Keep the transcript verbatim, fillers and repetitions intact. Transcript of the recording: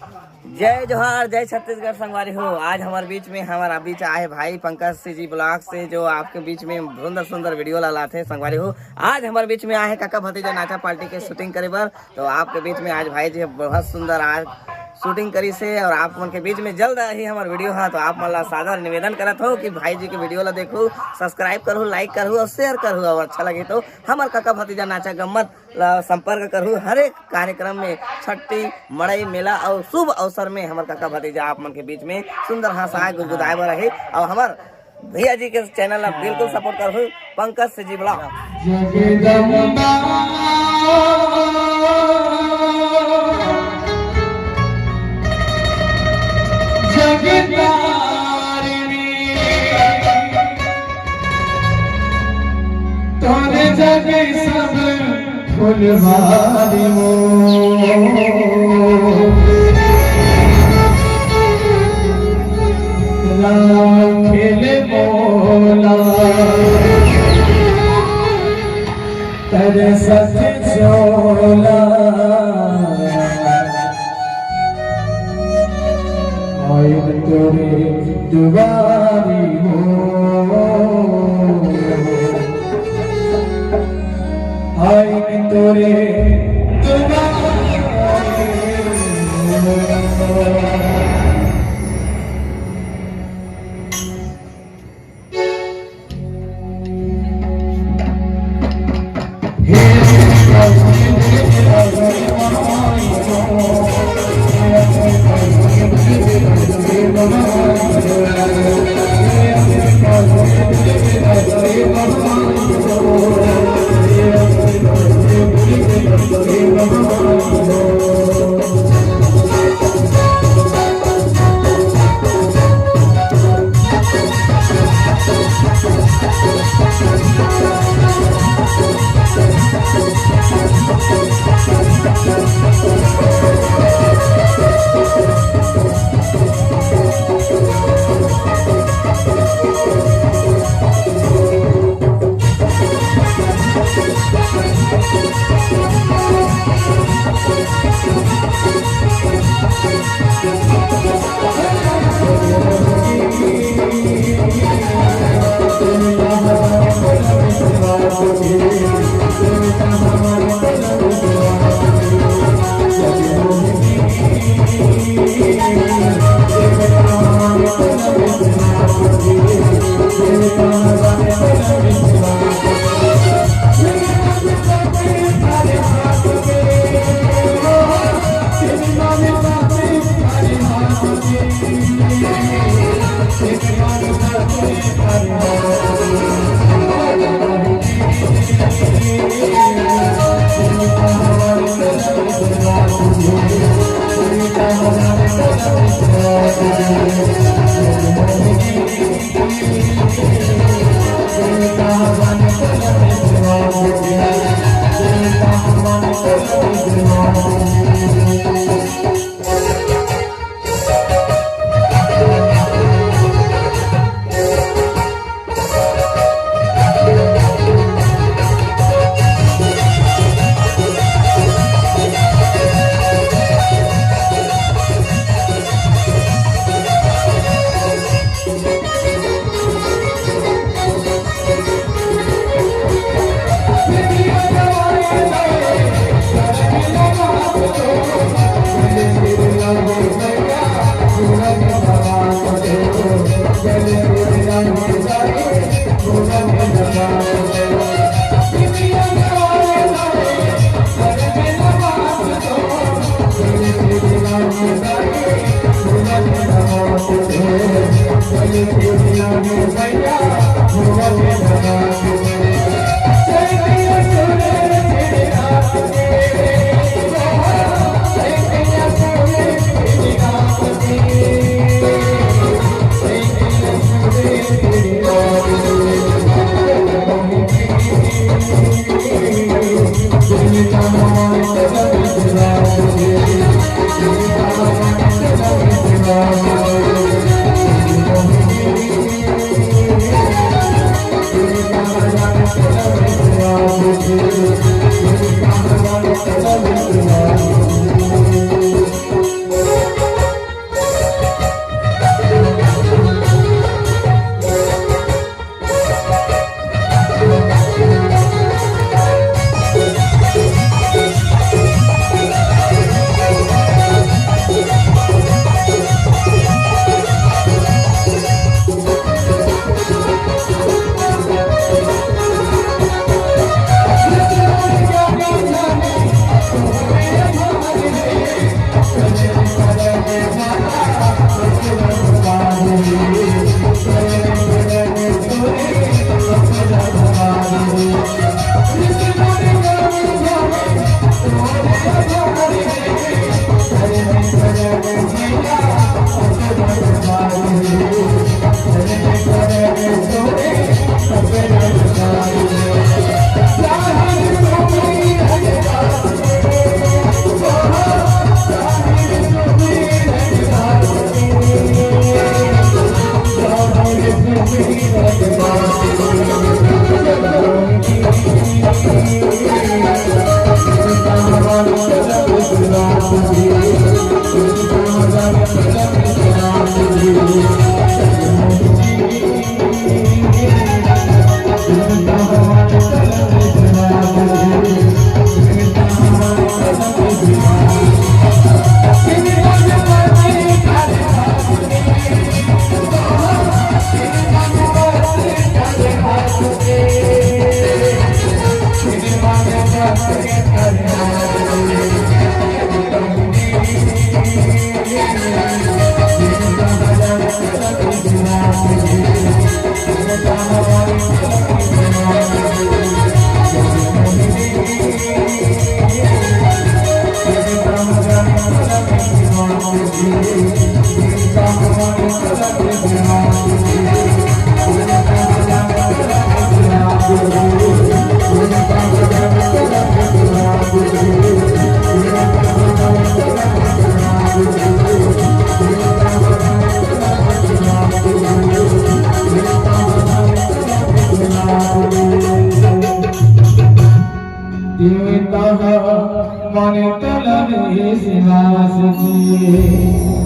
जय जोहार, जय छत्तीसगढ़ संगवारी हो। आज हमारे बीच में, हमारा बीच आए भाई पंकज सी जी ब्लॉग से, जो आपके बीच में सुंदर सुंदर वीडियो ला लाथे संगवारी हो। आज हमारे बीच में आए हैं काका भतीजा नाचा पार्टी के शूटिंग करे बर। तो आपके बीच में आज भाई जी बहुत सुंदर आज शूटिंग करी से, और आप मन के बीच में जल्द ही हमार वीडियो हा। तो आप मन ला सादर निवेदन करत हो कि भाई जी के वीडियो ला देखू, सब्सक्राइब करू, लाइक करू और शेयर करू, और अच्छा लगे तो हमार काका भतीजा नाचा गम्मत ला संपर्क करू। हर एक कार्यक्रम में, छट्टी, मड़ई, मेला और शुभ अवसर में हमार काका भतीजा आप मन के बीच में सुंदर हंसाए गुदगुदाए बर रही। और हमार भैया जी के चैनल ला बिल्कुल सपोर्ट करू, पंकज सी जी ब्लॉग। जगदम्बा, जगतारिणी, तोरे जग सब फुलवारी मो। राखेल मोला तरसत झोला। आइन तोरे दुआरी हो, आइन तोरे दुआरी हो। देवता मन तलबे सिलास की।